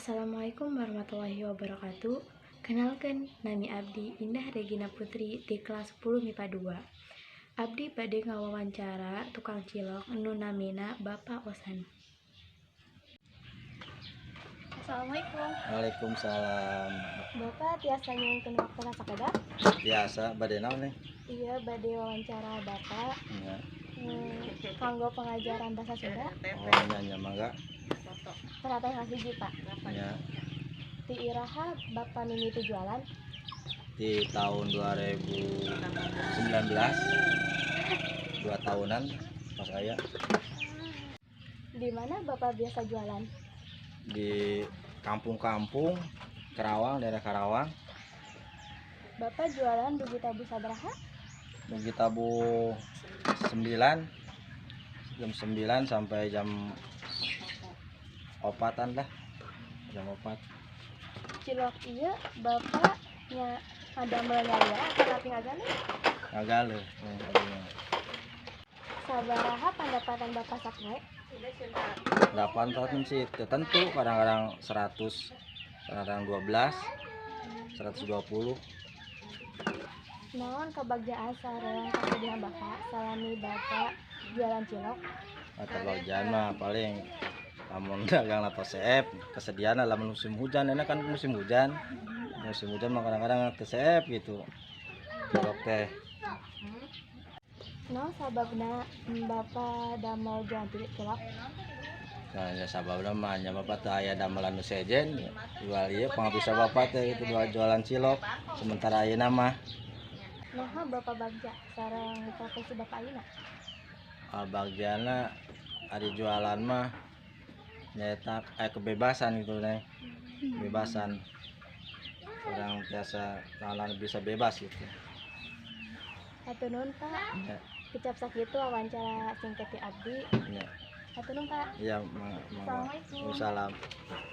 Assalamualaikum warahmatullahi wabarakatuh. Kenalkan, nami Abdi Indah Regina Putri di kelas 10 MIPA 2. Abdi bade ngawawancara tukang cilok nu namina Bapak Osan. Assalamualaikum. Waalaikumsalam. Bapak tiasa nyuhunkeun waktuna sakedap? Biasa, bade naon nih? Iya, bade wawancara Bapak Ya. Kanggo pengajaran bahasa Sunda. Oh, nya nya, mangga. Pertanyaan hiji, Pak. Ya. Ti iraha Bapak mimiti jualan? Di tahun 2019, 2 tahunan pas saya. Di mana Bapak biasa jualan? Di kampung-kampung Karawang, daerah Karawang. Bapak jualan dugi tabuh sabaraha? Dugi tabuh 9, jam 9 sampai jam 4-an lah, jam 4. Cilok ieu Bapak nya ngadamel nyalira atanapi ngagaleuh? Ngagaleuh nih aduh. Sabaraha pendapatan Bapak sapoe? 8 tahun sih tertentu, kadang-kadang 100, kadang 12, 120. Naon kebahagiaan sareng kesedihan Bapak salami Bapak jualan cilok? Atau bagian mah paling lamun dagang atau seep, kesedihan lamun musim hujan. Enak kan musim hujan, musim hujan mah kadang-kadang teu seep gitu cilok teh. Naon sababna Bapak damel jualan cilok? Nah ya, sababna mah nya bapak teh aya damelan nu sejen, jual ieu pangabisa bapak teh gitu, jualan cilok sementara ayeuna mah. Naha Bapak bagja sareng profesi Bapak ayeuna? Ah, bagianna ari jualan mah nyaeta kebebasan gitu nih, kebebasan orang biasa nalan bisa bebas gitu. Hatur nuhun, Pak. Ya. Kecap sakitu wawancara singkat ti abdi. Ya. Hatur nuhun, Pak. Ya, mangga. Assalamualaikum. Salam.